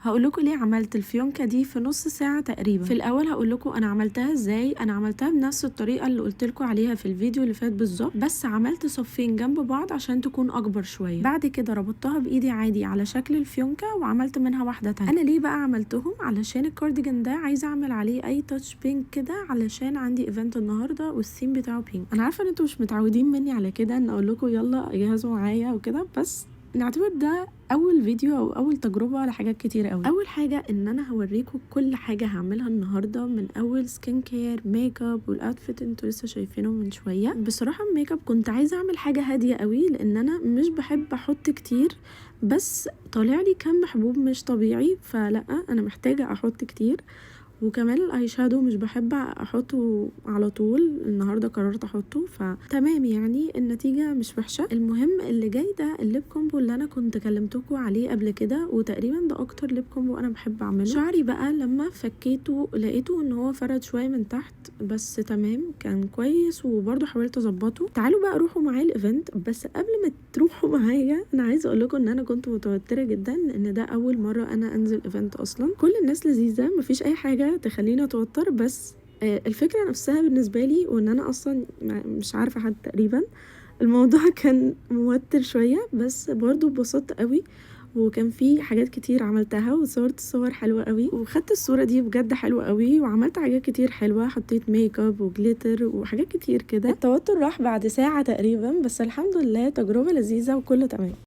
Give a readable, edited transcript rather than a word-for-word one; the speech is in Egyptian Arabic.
هقول لكم ليه عملت الفيونكه دي في نص ساعة تقريبا. في الاول هقول لكم انا عملتها ازاي. انا عملتها بنفس الطريقة اللي قلت لكم عليها في الفيديو اللي فات بالظبط، بس عملت صفين جنب بعض عشان تكون اكبر شوية. بعد كده ربطتها بايدي عادي على شكل الفيونكه وعملت منها واحدة تانية. انا ليه بقى عملتهم؟ علشان الكارديجان ده عايزه اعمل عليه اي touch pink كده، علشان عندي event النهارده والثيم بتاعه pink. انا عارفه ان انتوا مش متعودين مني على كده ان اقول لكم يلا اجهزوا معايا وكده، بس نعتبر ده اول فيديو او اول تجربه لحاجات كتير قوي. اول حاجة ان انا هوريكم كل حاجة هعملها النهارده، من اول skin care، makeup، وال outfit انتوا لسه شايفينه من شويه. بصراحة الميك اب كنت عايزه اعمل حاجة هادية قوي، لان انا مش بحب احط كتير، بس طالع لي كم حبوب مش طبيعي، فلا انا محتاجه احط كتير. وكمان ال eye shadow مش بحب احطه على طول، النهارده قررت احطه، فتمام يعني النتيجة مش وحشه. المهم اللي جاي ده ال lip combo اللي انا كنت كلمتكم عليه قبل كده، وتقريبا ده اكتر lip combo انا بحب اعمله. شعري بقى لما فكيته لقيته ان هو فرد شوية من تحت، بس تمام كان كويس، وبرده حاولت اظبطه. تعالوا بقى روحوا معايا ال event، بس قبل ما تروحوا معايا انا عايزه اقول لكم ان انا كنت متوترة جدا، لان ده اول مرة انا انزل event اصلا. كل الناس لذيذه، مفيش اي حاجة تخليني اتوتر، بس الفكرة نفسها بالنسبة لي، وان انا اصلا مش عارفه حد تقريبا، الموضوع كان موتر شويه، بس برضو اتبسطت قوي. وكان في حاجات كتير عملتها وصورت صور حلوة قوي، وخدت الصورة دي بجد حلوة قوي، وعملت حاجات كتير حلوة، حطيت makeup و glitter وحاجات كتير كده. التوتر راح بعد ساعة تقريبا، بس الحمد لله تجربة لذيذة وكله تمام.